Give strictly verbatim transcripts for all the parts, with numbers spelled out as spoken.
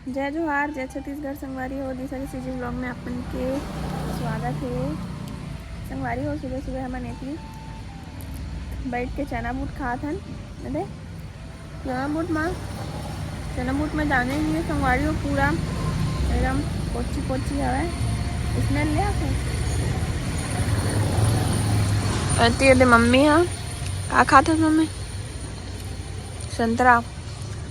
जय जोहार, जय छत्तीसगढ़ संगवारी हो। दिशा के सीजी ब्लॉग में अपन के स्वागत है। संगवारी हो, सुबह सुबह हमन एती बैठ के चना बूट खात हन। अरे चना बूट मा, चना बूट में दाने नहीं है संगवारी हो, पूरा एकदम पोची पोची हवे। इसमें ले आके अति दे मम्मी हा। का खात हस मम्मी? संतरा।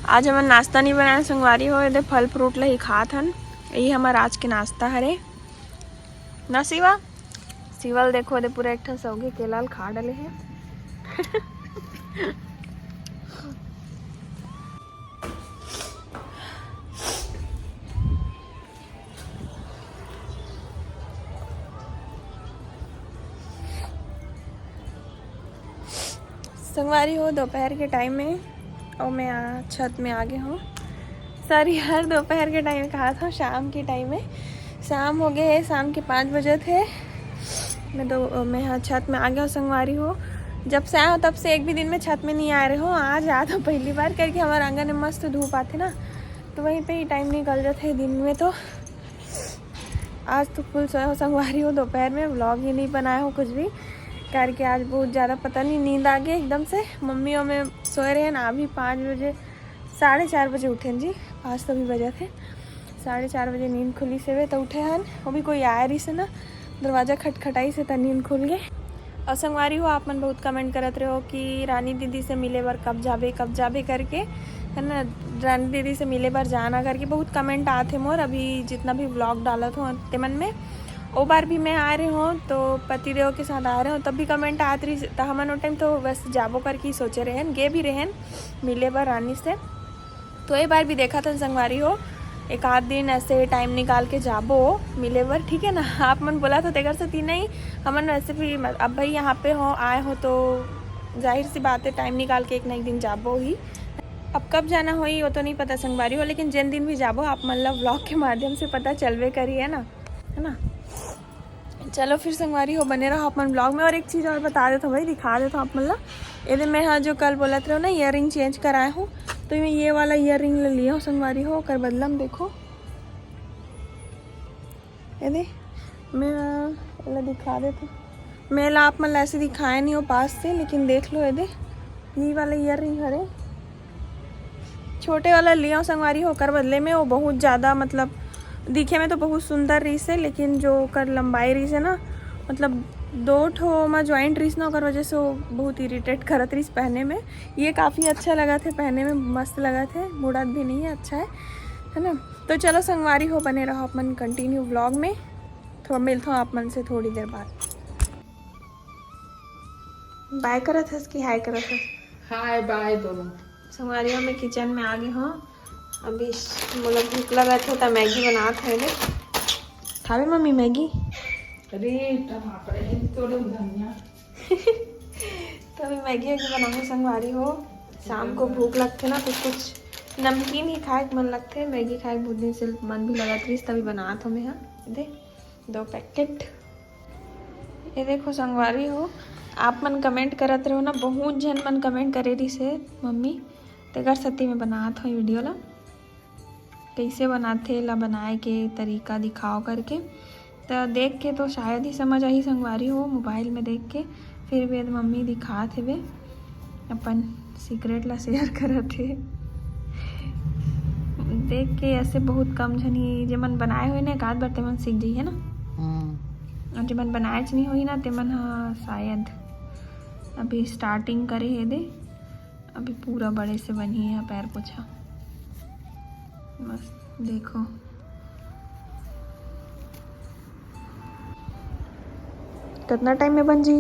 आज हमन नाश्ता नहीं बनाए संगवारी हो, एदे फल फ्रूट ला ही खात हन। यही हमार आज के नाश्ता हरे ना शिवा। शिवा ल देखो, एदे पूरा एक ठन सौगी केला ल खा डले है। संगवारी हो, दोपहर के टाइम में और मैं आ, छत में आ गए हूँ। सॉरी यार, दोपहर के टाइम में कहा था, शाम के टाइम में। शाम हो गए है, शाम के पाँच बजे थे। मैं दो मैं हाँ छत में आ गया हूँ संगवारी हो। जब से आया हूँ तब से एक भी दिन में छत में नहीं आ रहे हो। आज आ तो पहली बार करके हमारे आंगन में मस्त धूप आते ना, तो वहीं पे ही टाइम निकल जाते है दिन में। तो आज तो फुल सोया हो संगवारी हो, दोपहर में व्लॉग ही नहीं बनाया हो कुछ भी करके। आज बहुत ज़्यादा पता नहीं नींद आ गई एकदम से। मम्मी और मैं सोए रहे ना, अभी पाँच बजे, साढ़े चार बजे उठे हैं जी। पाँच तो भी बजे थे, साढ़े चार बजे नींद खुली से वे तो उठे हन। वो भी कोई आए रही से ना, दरवाज़ा खटखटाई से त नींद खुल गए। और संगवारी हो, आप मन बहुत कमेंट करत रहे हो कि रानी दीदी से मिले बर कब जाबे, कब जाबे करके, है ना। रानी दीदी से मिले बर जाना करके बहुत कमेंट आते मोर। अभी जितना भी व्लॉग डालत हो तेमन में, ओ बार भी मैं आ रहे हो तो पतिदेव के साथ आ रहे हो, तब भी कमेंट आत रही। तो हमन ओ टाइम तो बस जाबो करके ही सोचे रहन, गे भी रहन मिले बर रानी से। तो ये बार भी देखा था संगवारी हो, एक आध दिन ऐसे टाइम निकाल के जाबो मिले बर, ठीक है ना। आप मन बोला था तेकर से तीन नहीं, हमन वैसे भी अब भाई यहाँ पे हो, आए हो तो जाहिर सी बात है टाइम निकाल के एक ना एक दिन जाबो ही। अब कब जाना होई वो तो नहीं पता संगवारी हो, लेकिन जिन दिन भी जाबो आप मन ला व्लॉग के माध्यम से पता चलबे करी, है ना, है ना। चलो फिर संगवारी हो, बने रहो आप मन व्लॉग में। और एक चीज़ और बता देता हूँ भाई, दिखा देता हूँ आप मन ला। ये मैं हाँ जो कल बोलत रहे हो ना, ईयर रिंग चेंज कराए हूँ, तो मैं ये वाला ईयर रिंग ले लिया हूँ संगवारी हो, ओकर बदला में देखो ये दे, मैं एला दिखा देता हूँ। मैं एला आप मन ला ऐसे दिखाए नहीं हो पास से, लेकिन देख लो ये दे, ये वाला ईयर रिंग हरे, छोटे वाला लिया संगवारी हो, ओकर बदले में वो बहुत ज़्यादा मतलब दिखे में तो बहुत सुंदर रही से, लेकिन जो ओकर लंबाई रही से ना, मतलब दो ठो मा ज्वाइंट रही ना, ओकर वजह से वो बहुत इरिटेट करत रही पहने में। ये काफ़ी अच्छा लगा थे पहने में, मस्त लगा थे, मुड़त भी नहीं है, अच्छा है, है ना। तो चलो संगवारी हो, बने रहो अपन कंटिन्यू व्लॉग में। थोड़ा मिलता हूँ आप मन से थोड़ी देर बाद। बाय करत हस कि हाय करत हस? हाय बाय दोनों। संगवारी हो, मैं किचन में आ गई हूँ। अभी श- मोला भूख लगत हे त मैगी बनात हे रे। खाबे मम्मी मैगी? अरे टमाटर है, तोड़े धनिया। तो अभी मैगी वैगी बनाऊंगी संगवारी हो। शाम को भूख लगथे ना, कुछ कुछ नमकीन ही खाए के मन लगथे, मैगी खाए के बहुत दिन से मन भी लगत रहिस, तभी बनात हो मैं हा। दे दो पैकेट। ये देखो संगवारी हो, आप मन कमेंट करत रहो ना, बहुत झन मन कमेंट करे रहिस हे मम्मी, तेकर सेती मैं बनात हूँ वीडियो ला, कैसे बनाथे ला, बनाए के तरीका दिखाओ करके। तो देख के तो शायद ही समझ आही संगवारी हो, मोबाइल में देख के, फिर भी मम्मी दिखात हेवे, अपन सीक्रेट ला शेयर करत हे। देख के ऐसे बहुत कम झन ही जेमन बनाए होही ना, एक आध बार तेमन सीख जही, है ना? हम्म। और जेमन बनाएच नहीं होही ना, तेमन ह शायद अभी स्टार्टिंग करे हे दे। अभी पूरा बड़े से बनही है पैर पोछा। मस्त देखो, कितना टाइम में बन जी?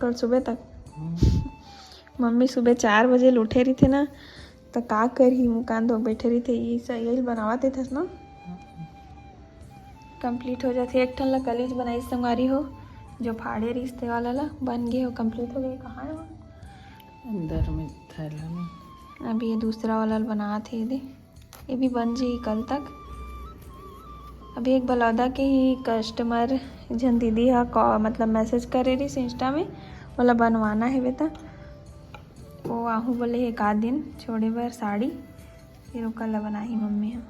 कल सुबह तक। हम्म। मम्मी सुबह चार बजे ले उठे रहिथे ना, त का करही, मुँह कान धो बैठे रहिथे। ये स-, यही बनावत रहिथस ना, कंप्लीट हो जाथे। एक ठन ला कलीज बनाई संगवारी हो, जो फाड़े रहिस ते वाला ला, बन गे हो, कंप्लीट हो गए। कहाँ है वो? अंदर में थैला में। अभी ये दूसरा वाला बनात हे दे, ये भी बन जाही कल तक। अभी एक बलौदा के ही कस्टमर, एक झन दीदी हा कॉ-, मतलब मैसेज करे रहिस इंस्टा में, बोला बनवाना हेवे त वो आहू बोले एक आध दिन छोड़े बर साड़ी, फिर ओकर ला बनाही मम्मी ह।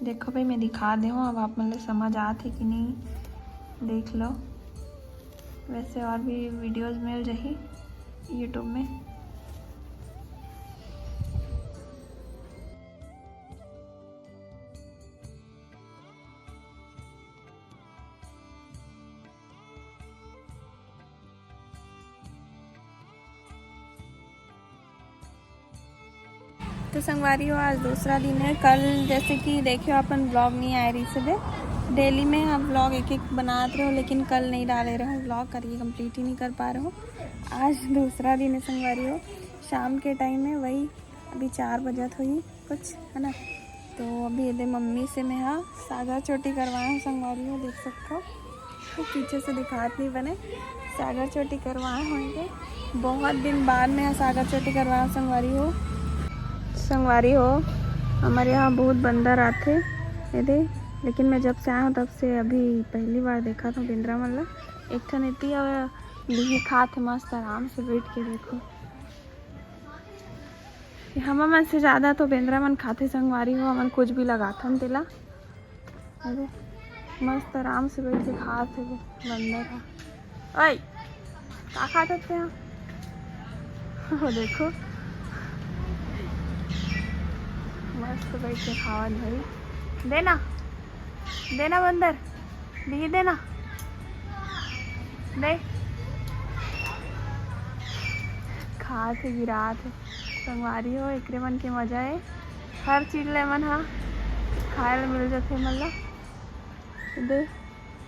देखो भाई, मैं दिखा दे हूँ, अब आप मन ल समझ आत हे कि नहीं, देख लो। वैसे और भी वीडियोज़ मिल जाही YouTube में। तो संगवारी हो, आज दूसरा दिन है। कल जैसे कि देखे हो, अपन ब्लॉग नहीं आए रही से दे। डेली में हम ब्लॉग एक एक बनात रहे हो, लेकिन कल नहीं डाले रहे हो ब्लॉग, करके कंप्लीट ही नहीं कर पा रहे हो। आज दूसरा दिन है संगवारी हो, शाम के टाइम है, वही अभी चार बजत होही कुछ, है ना। तो अभी एदे मम्मी से मैं हा सागर चोटी करवाए हूँ संगवारी हो, देख सकते हो। तो पीछे से दिखात नहीं बने, सागर चोटी करवाए होंगे। बहुत दिन बाद में सागर चोटी करवाए हूँ संगवारी हो। संगवारी हो, हमारे यहाँ बहुत बंदर आथे एदे, लेकिन मैं जब से आया हूँ तब से अभी पहली बार देखा था बेंदरा मन ला। एक ठन एती अउ बिही खात हे मस्त आराम से बैठ के, देखो। हमर मन से ज्यादा तो बेंदरा मन खाथे संगवारी हो, हमन कुछ भी लगाथन तेला। अरे, मस्त आराम से बैठ के खात हे बंदर ह। ओए, का खात हस तेहा? वो देखो, मस्त बैठ के खावत भाई। देना, देना बंदर, बिही देना, दे। खात हे, गिरात हे। संगवारी हो, एकरे मन के मजा हे। हर चीज ले मन हा खाए ल मिल जथे मन ला। दे,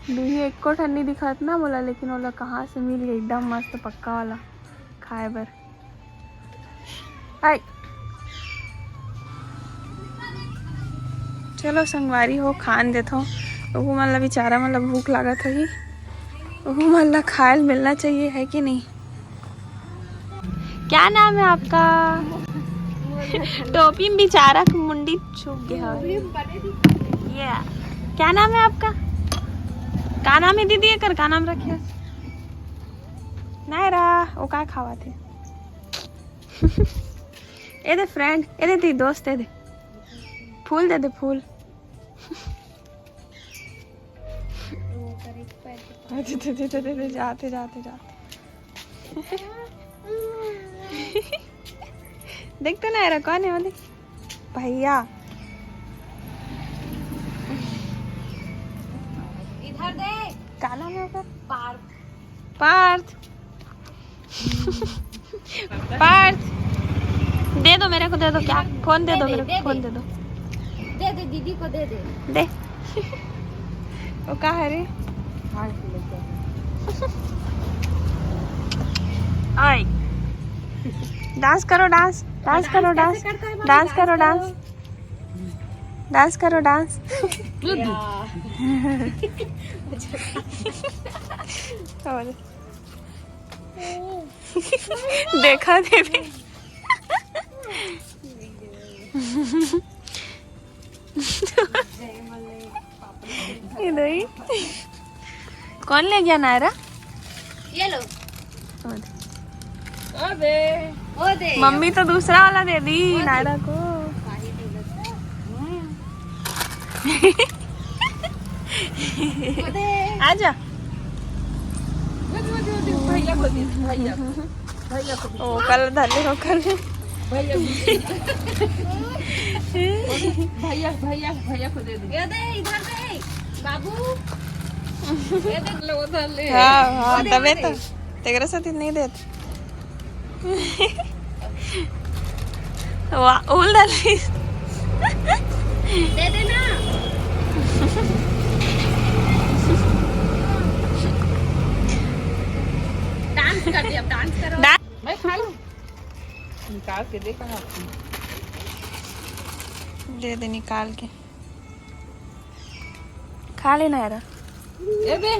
बिही एको ठन नइ दिखत ना मोला, लेकिन ओला कहाँ से मिल गई एकदम मस्त पक्का वाला खाए बर। हाय। चलो संगवारी हो, खान देथो। ओहू मन ला, बेचारा मन ला भूख लागत होही। ओहू मन ला खाए ल मिलना चाहिए, है कि नहीं? क्या नाम है आपका? टोपी में बेचारा के मुंडी छुप गया है। ये क्या नाम है आपका? का नाम है दीदी एकर? का नाम रखे? नायरा, वो का खावा थे? ए दे फ्रेंड, ए दे दी दोस्त, ए दे फूल, दे दे फूल। दे दे दे दे दे, जाते जाते जाते। देख तो नायरा, कौन है वो? देख भैया। इधर देख। का नाम है ओकर? पार्थ। पार्थ। पार्थ, दे दो मेरे को, दे दो। क्या? फोन दे दो मेरे को, फोन दे दो। दे दे, दीदी को दे दे। दे। वो का है रे? आय। डांस करो, डांस, डांस करो, डांस। डांस करो, डांस। डांस करो, डांस। और देखा देवे। ये दही। कौन ले गया नायरा? ये लो। अबे। ओ दे। मम्मी तो दूसरा वाला दे दी नायरा को। आजा। भैया को दे, भैया को। भैया को दे। ओ, कल धर ले हो, कल। भैया को दे। भैया, भैया, भैया को दे दे। ये दे, इधर दे, बाबू। ये दे। लो, उधर ले। हाँ, हाँ, वो दे, तबे वो तो। दे। तेरे साथ इतनी देर। वाह, उल डाली। दे दे ना। डांस कर दे, अब डांस करो। डांस। मैं खा लूं? निकाल के दे, कहाँ? दे दे निकाल के। खा लेना यार। ए बे।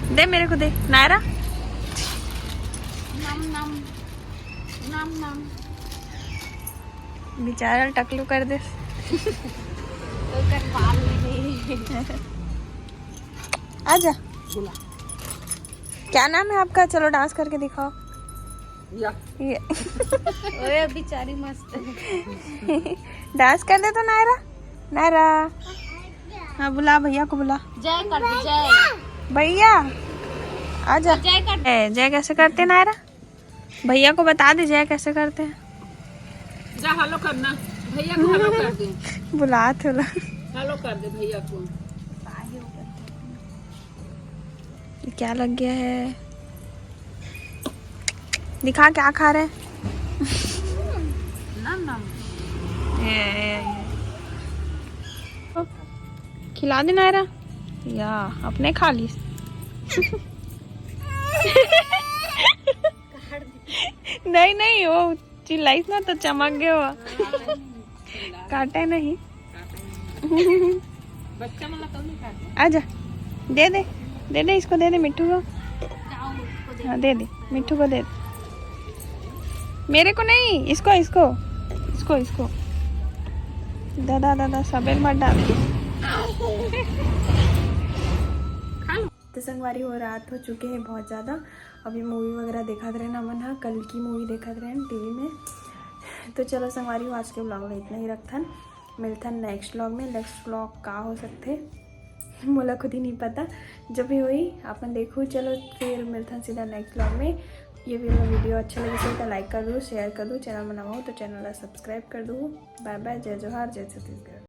दे मेरे को दे, नायरा। नम नम, नम नम। बेचारा टकलू कर दे। ओकर बाल नहीं। आजा। बुला। क्या नाम है आपका? चलो डांस करके दिखाओ। या। ये ओए बेचारी मस्त है। डांस कर दे तो नायरा। नायरा, हाँ बुला, भैया को बुला। जय कर दे, जय। भैया आजा। जय कर। ए, जय कैसे करते नायरा? भैया को बता दे जय कैसे करते हैं। जा हेलो करना, भैया को हेलो कर दे। बुला थोड़ा। हेलो कर दे भैया को। ये क्या लग गया है? दिखा क्या खा रहे हैं। ना ना। ये, ये, ये। खिला दे नायरा। या अपने खा ली। नहीं नहीं, वो चिल्लाइस ना तो चमक गया हुआ। काटे नहीं। बच्चा मन ला तो नहीं खाते। आजा, दे दे, दे दे, इसको दे दे, मिट्ठू को। हाँ दे दे, मिट्ठू को दे दे। मेरे को नहीं, इसको, इसको, इसको, इसको। दादा दादा, सबेल मत डाल। खा लो। तो संगवारी हो, रात हो चुके हैं बहुत ज़्यादा। अभी मूवी वगैरह देखत रहे ना मन हा, कल की मूवी देखत रहे टीवी में। तो चलो संगवारी हो, आज के ब्लॉग में इतना ही रखथन। मिलथन नेक्स्ट ब्लॉग में। नेक्स्ट ब्लॉग का हो सकथे, मोला खुद ही नहीं पता। जब भी होई अपन देखू। चलो फिर मिलथन सीधा नेक्स्ट ब्लॉग में। ये भी वीडियो अच्छा लगे तो लाइक कर दो, शेयर कर दो, चैनल में नवा हो तो चैनल ला सब्सक्राइब कर दो। बाय बाय, जय जोहार, जय छत्तीसगढ़।